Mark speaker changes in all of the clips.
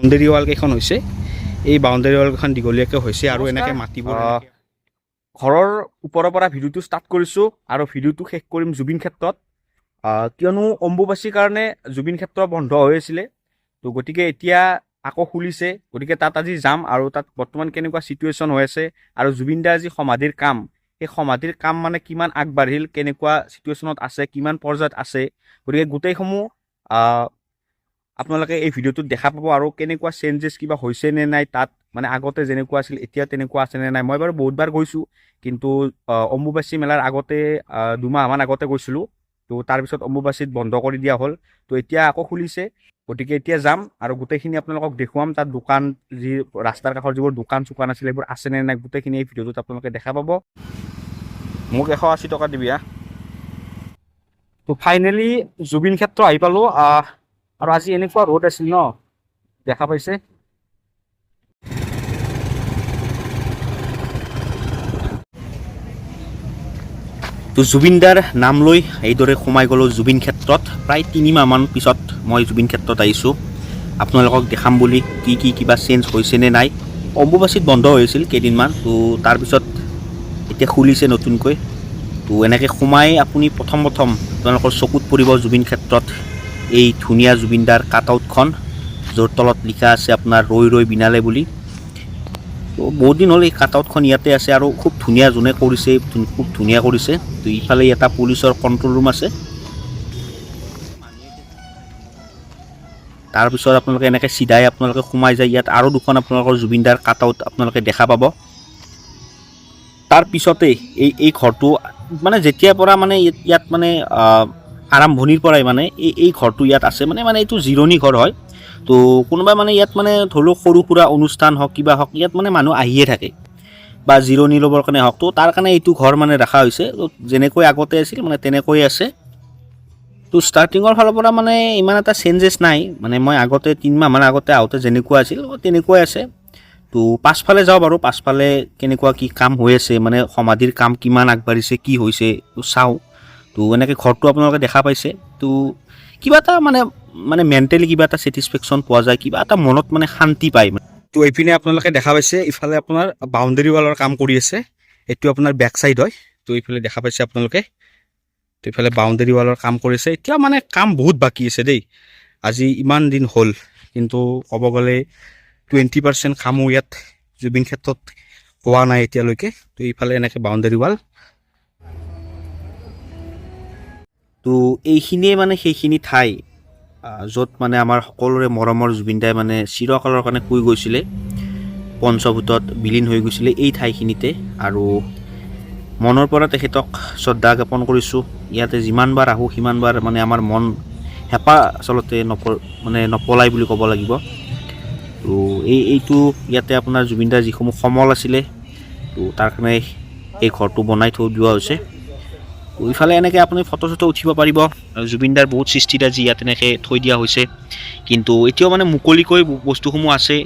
Speaker 1: Boundary wall কেইখন হৈছে, এই বাউণ্ডেৰী ৱাল কেইখন দীঘলীয়াকৈ হৈছে আৰু এনেকৈ মাটিবোৰ ঘৰৰ ওপৰৰ পৰা ভিডিঅ'টো ষ্টাৰ্ট কৰিছোঁ আৰু ভিডিঅ'টো শেষ কৰিম জুবিন ক্ষেত্ৰত। কিয়নো অম্বুবাচীৰ কাৰণে জুবিন ক্ষেত্ৰ বন্ধ হৈ আছিলে, তো গতিকে এতিয়া আকৌ খুলিছে। গতিকে তাত আজি যাম আৰু তাত বৰ্তমান কেনেকুৱা চিটুৱেশ্যন হৈ আছে আৰু জুবিন দাৰ যি সমাধিৰ কাম, সেই সমাধিৰ কাম মানে কিমান আগবাঢ়িল, কেনেকুৱা চিটুৱেশ্যনত আছে, কিমান পৰ্যায়ত আছে, গতিকে গোটেইসমূহ আপোনালোকে এই ভিডিঅ'টোত দেখা পাব। আৰু কেনেকুৱা চেঞ্জেছ কিবা হৈছে নে নাই তাত, মানে আগতে যেনেকুৱা আছিল এতিয়া তেনেকুৱা আছে নে নাই। মই বাৰু বহুতবাৰ গৈছোঁ, কিন্তু অম্বুবাচী মেলাৰ আগতে 2 মাহমান আগতে গৈছিলোঁ। তো তাৰপিছত অম্বুবাচীত বন্ধ কৰি দিয়া হ'ল, তো এতিয়া আকৌ খুলিছে। গতিকে এতিয়া যাম আৰু গোটেইখিনি আপোনালোকক দেখুৱাম। তাত দোকান, যি ৰাস্তাৰ কাষৰ যিবোৰ দোকান চোকান আছিলে, সেইবোৰ আছেনে নাই, গোটেইখিনি এই ভিডিঅ'টোত আপোনালোকে দেখা পাব। মোক 180 টকা দিবি হা। তো ফাইনেলি জুবিন ক্ষেত্ৰ আহি পালোঁ আৰু আজি এনেকুৱা ৰ'দ আছিল ন, দেখা পাইছে। তো জুবিনদাৰ নাম লৈ এইদৰে সোমাই গ'লোঁ জুবিন ক্ষেত্ৰত। প্ৰায় 3 মাহমান পিছত মই জুবিন ক্ষেত্ৰত আহিছোঁ, আপোনালোকক দেখাম বুলি কি কি কিবা চেঞ্জ হৈছে নে নাই। অম্বুবাচীত বন্ধ হৈ আছিল কেইদিনমান, তো তাৰপিছত এতিয়া খুলিছে নতুনকৈ। তো এনেকৈ সোমাই আপুনি প্ৰথম প্ৰথম আপোনালোকৰ চকুত পৰিব জুবিন ক্ষেত্ৰত এই ধুনীয়া জুবিনদাৰ কাট আউটখন, য'ৰ তলত লিখা আছে আপোনাৰ "ৰৈ ৰৈ বিনালে" বুলি। তো বহুত দিন হ'ল এই কাট আউটখন ইয়াতে আছে আৰু খুব ধুনীয়া, যোনে কৰিছে খুব ধুনীয়া কৰিছে। তো ইফালে এটা পুলিচৰ কণ্ট্ৰল ৰুম আছে। তাৰপিছত আপোনালোকে এনেকৈ চিধাই আপোনালোকে সোমাই যায়, ইয়াত আৰু দুখন আপোনালোকৰ জুবিনদাৰ কাট আউট আপোনালোকে দেখা পাব। তাৰ পিছতেই এই এই ঘৰটো মানে যেতিয়াৰ পৰা মানে ইয়াত ইয়াত মানে আৰম্ভণিৰ পৰাই মানে এই এই ঘৰটো ইয়াত আছে, মানে মানে এইটো জিৰণি ঘৰ হয়। তো কোনোবা মানে ইয়াত মানে ধৰি লওক সৰু সুৰা অনুষ্ঠান হওক, কিবা হওক, ইয়াত মানে মানুহ আহিয়ে থাকে বা জিৰণি ল'বৰ কাৰণে হওক, তো তাৰ কাৰণে এইটো ঘৰ মানে ৰখা হৈছে। তো যেনেকৈ আগতে আছিল মানে তেনেকৈয়ে আছে। তো ষ্টাৰ্টিঙৰ ফালৰ পৰা মানে ইমান এটা চেঞ্জেছ নাই, মানে মই আগতে 3 মাহমান আগতে আহোঁতে যেনেকুৱা আছিল তেনেকুৱাই আছে। তো পাছফালে যাওঁ বাৰু, পাছফালে কেনেকুৱা কি কাম হৈ আছে, মানে সমাধিৰ কাম কিমান আগবাঢ়িছে, কি হৈছে, তো চাওঁ। তো এনেকৈ ঘৰটো আপোনালোকে দেখা পাইছে। তো কিবা এটা মানে মানে মেণ্টেলি কিবা এটা ছেটিছফেকশ্যন পোৱা যায়, কিবা এটা মনত মানে শান্তি পায়। তো এইপিনে আপোনালোকে দেখা পাইছে, ইফালে আপোনাৰ বাউণ্ডেৰী ৱালৰ কাম কৰি আছে। এইটো আপোনাৰ বেক চাইড হয়। তো এইফালে দেখা পাইছে আপোনালোকে, তো ইফালে বাউণ্ডেৰী ৱালৰ কাম কৰিছে। এতিয়া মানে কাম বহুত বাকী আছে দেই। আজি ইমান দিন হ'ল, কিন্তু ক'ব গ'লে 20% কামো ইয়াত জুবিন ক্ষেত্ৰত হোৱা নাই এতিয়ালৈকে। তো এইফালে এনেকৈ বাউণ্ডেৰী ৱাল। তো এইখিনিয়ে মানে সেইখিনি ঠাই য'ত মানে আমাৰ সকলোৰে মৰমৰ জুবিন দাই মানে চিৰকালৰ কাৰণে শুই গৈছিলে, পঞ্চভূতত বিলীন হৈ গৈছিলে এই ঠাইখিনিতে। আৰু মনৰ পৰা তেখেতক শ্ৰদ্ধা জ্ঞাপন কৰিছোঁ। ইয়াতে যিমানবাৰ আহোঁ সিমানবাৰ মানে আমাৰ মন হেঁপাহ আচলতে মানে নপলাই বুলি ক'ব লাগিব। তো এইটো ইয়াতে আপোনাৰ জুবিনদাৰ যিসমূহ সমল আছিলে, তো তাৰ কাৰণে এই ঘৰটো বনাই থৈ দিয়া হৈছে। তো ইফালে এনেকৈ আপুনি ফটো চটো উঠিব পাৰিব। আৰু জুবিনদাৰ বহুত সৃষ্টিৰাজি ইয়াত এনেকৈ থৈ দিয়া হৈছে, কিন্তু এতিয়াও মানে মুকলিকৈ বস্তুসমূহ আছে।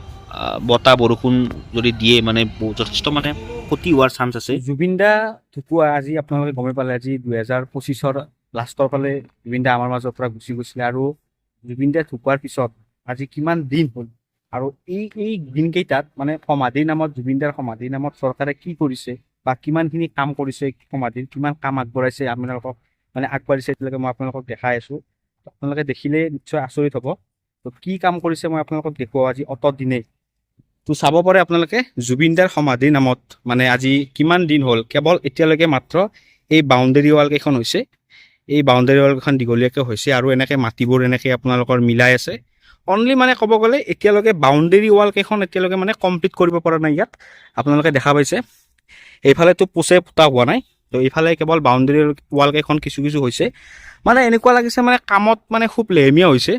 Speaker 1: বতাহ বৰষুণ যদি দিয়ে মানে যথেষ্ট মানে ক্ষতি হোৱাৰ চান্স আছে। জুবিন দা ঢুকুৱা আজি আপোনালোকে গমেই পালে, আজি 2025ৰ লাষ্টৰ ফালে জুবিন দা আমাৰ মাজৰ পৰা গুচি গৈছিলে। আৰু জুবিন দা ঢুকোৱাৰ পিছত আজি কিমান দিন হ'ল আৰু এই এই দিনকেইটাত মানে সমাধিৰ নামত, জুবিন দাৰ সমাধিৰ নামত চৰকাৰে কি কৰিছে বা কিমানখিনি কাম কৰিছে, সমাধিৰ কিমান কাম আগবঢ়াইছে, আপোনালোকক মানে আগবাঢ়িছে এতিয়ালৈকে মই আপোনালোকক দেখাই আছোঁ। আপোনালোকে দেখিলে নিশ্চয় আচৰিত হ'ব। তো কি কাম কৰিছে মই আপোনালোকক দেখুৱাওঁ আজি অত দিনেই। তো চাব পাৰে আপোনালোকে, জুবিন দাৰ সমাধিৰ নামত মানে আজি কিমান দিন হ'ল, কেৱল এতিয়ালৈকে মাত্ৰ এই বাউণ্ডেৰী ৱাল কেইখন হৈছে। এই বাউণ্ডেৰী ৱাল কেইখন দীঘলীয়াকৈ হৈছে আৰু এনেকৈ মাটিবোৰ এনেকৈ আপোনালোকৰ মিলাই আছে। অনলি মানে ক'ব গ'লে এতিয়ালৈকে বাউণ্ডেৰী ৱাল কেইখন এতিয়ালৈকে মানে কমপ্লিট কৰিব পৰা নাই। ইয়াত আপোনালোকে দেখা পাইছে, এইফালেতো পোছে পোতা হোৱা নাই। তো এইফালে কেৱল বাউণ্ডেৰী ৱাল কেইখন কিছু কিছু হৈছে। মানে এনেকুৱা লাগিছে মানে কামত মানে খুব লেহেমীয়া হৈছে।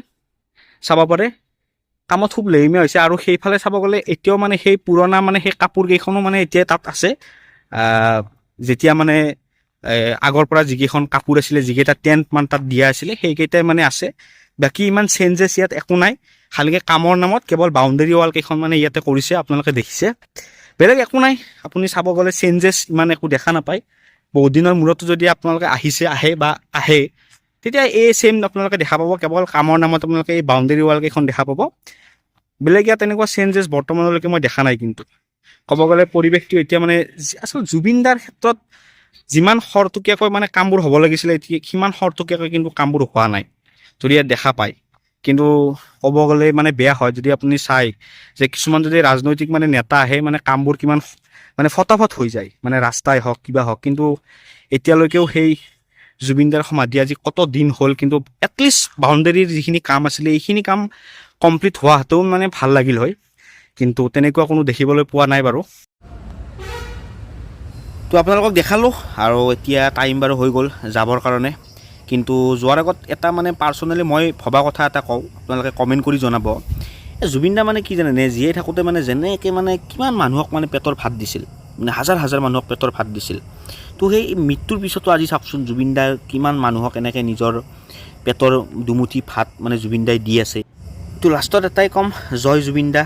Speaker 1: চাব পাৰে, কামত খুব লেহেমীয়া হৈছে। আৰু সেইফালে চাব গ'লে এতিয়াও মানে সেই পুৰণা মানে সেই কাপোৰ কেইখনো মানে এতিয়া তাত আছে। যেতিয়া মানে আগৰ পৰা যিকেইখন কাপোৰ আছিলে, যিকেইটা টেণ্ট মান তাত দিয়া আছিলে, সেইকেইটাই মানে আছে। বাকী ইমান চেঞ্জেছ ইয়াত একো নাই। খালিকে কামৰ নামত কেৱল বাউণ্ডেৰী ৱাল কেইখন মানে ইয়াতে কৰিছে, আপোনালোকে দেখিছে, বেলেগ একো নাই। আপুনি চাব গ'লে চেঞ্জেছ ইমান একো দেখা নাপায়। বহুত দিনৰ মূৰতো যদি আপোনালোকে আহিছে, আহে বা আহে, তেতিয়া এই ছেইম আপোনালোকে দেখা পাব। কেৱল কামৰ নামত আপোনালোকে এই বাউণ্ডেৰী ৱাল কেইখন দেখা পাব।
Speaker 2: বেলেগ ইয়াত তেনেকুৱা চেঞ্জেছ বৰ্তমানলৈকে মই দেখা নাই। কিন্তু ক'ব গ'লে পৰিৱেশটো এতিয়া মানে আচলতে জুবিন দাৰ ক্ষেত্ৰত যিমান খৰতকীয়াকৈ মানে কামবোৰ হ'ব লাগিছিলে, এতিয়া সিমান খৰতকীয়াকৈ কিন্তু কামবোৰ হোৱা নাই যদি ইয়াত দেখা পায়। কিন্তু ক'ব গ'লে মানে বেয়া হয় যদি আপুনি চাই যে কিছুমান যদি ৰাজনৈতিক মানে নেতা আহে, মানে কামবোৰ কিমান মানে ফটাফট হৈ যায়, মানে ৰাস্তাই হওক, কিবা হওক। কিন্তু এতিয়ালৈকেও সেই জুবিনদাৰ সমাধি আজি কত দিন হ'ল, কিন্তু এটলিষ্ট বাউণ্ডেৰীৰ যিখিনি কাম আছিলে, এইখিনি কাম কমপ্লিট হোৱাহেঁতেও মানে ভাল লাগিল হয়। কিন্তু তেনেকুৱা কোনো দেখিবলৈ পোৱা নাই বাৰু।
Speaker 1: তো আপোনালোকক দেখালোঁ আৰু এতিয়া টাইম বাৰু হৈ গ'ল যাবৰ কাৰণে। কিন্তু যোৱাৰ আগত এটা মানে পাৰ্চনেলি মই ভবা কথা এটা কওঁ, আপোনালোকে কমেণ্ট কৰি জনাব। এই জুবিন দা মানে কি জানেনে, জীয়াই থাকোঁতে মানে যেনেকৈ মানে কিমান মানুহক মানে পেটৰ ভাত দিছিল, মানে হাজাৰ হাজাৰ মানুহক পেটৰ ভাত দিছিল। তো সেই মৃত্যুৰ পিছতো আজি চাওকচোন, জুবিন দাৰ কিমান মানুহক এনেকৈ নিজৰ পেটৰ দুমুঠি ভাত মানে জুবিন দাই দি আছে। তো লাষ্টত এটাই ক'ম, জয় জুবিন দা।